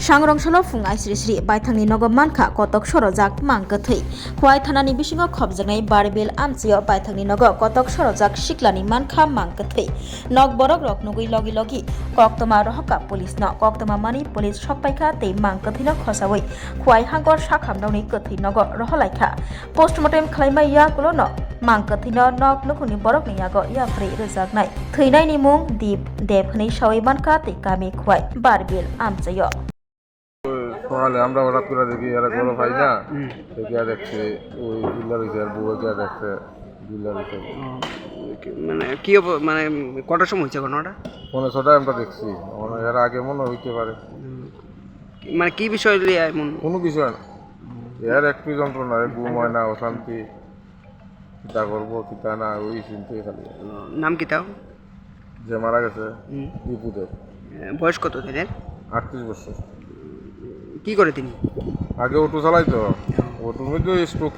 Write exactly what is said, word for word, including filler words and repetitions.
Sangrong salo phung aisri sri baithangni nogo mankha kotok sorojak mang kwthwi. Khwai thanani bisingo khopjaknai Barbil amchaio baithangni nogo kotok sorojak siklani mankha mang kwthwi. Nok borok rok nugwi logi logi koktwma rohorkha police no. Koktwma mani police sokpaikha tei mang kwthwino khosawi Khwai hangor sakhamrokni kwthwi nogo rohorlaikha. Postmortem khwlaimai yagulono mang kwthwino nok nukhungni borokni yago yapharwi rwjaknai. Thwinaini mung Deep Deb hwnwi sawi mankha tei kami Khwai Barbil amchaio. সকালে আমরা হঠাৎ করে দেখি এরা গরম হয় না। হুম। তো গিয়া দেখছি ওই ডিলার হয়েছে আর বউ গিয়া দেখছে ডিলার হয়েছে। ও, কি, মানে কি অব-, মানে কটার সময় হয়েছে ঘটনাটা? পৌনে ছটায় আমরা দেখছি। মানে এর আগে মনে হইতে পারে। হুম। কি, মানে কি বিষয় নিয়ে এমন? কোনো বিষয় না। এর একটু যন্ত্রণা, এর ঘুম হয় না, অশান্তি। কিতা করবো, কিতা না, ওই চিন্তাই খালি। ও, নাম কিতা? যে মারা গেছে, হুম। দীপু দেব। এ, বয়স কত তাদের? আটত্রিশ বছর। কি করে তিনি? আগে অটো চালাইতো। অটোর মধ্যে ওই স্ট্রোকটা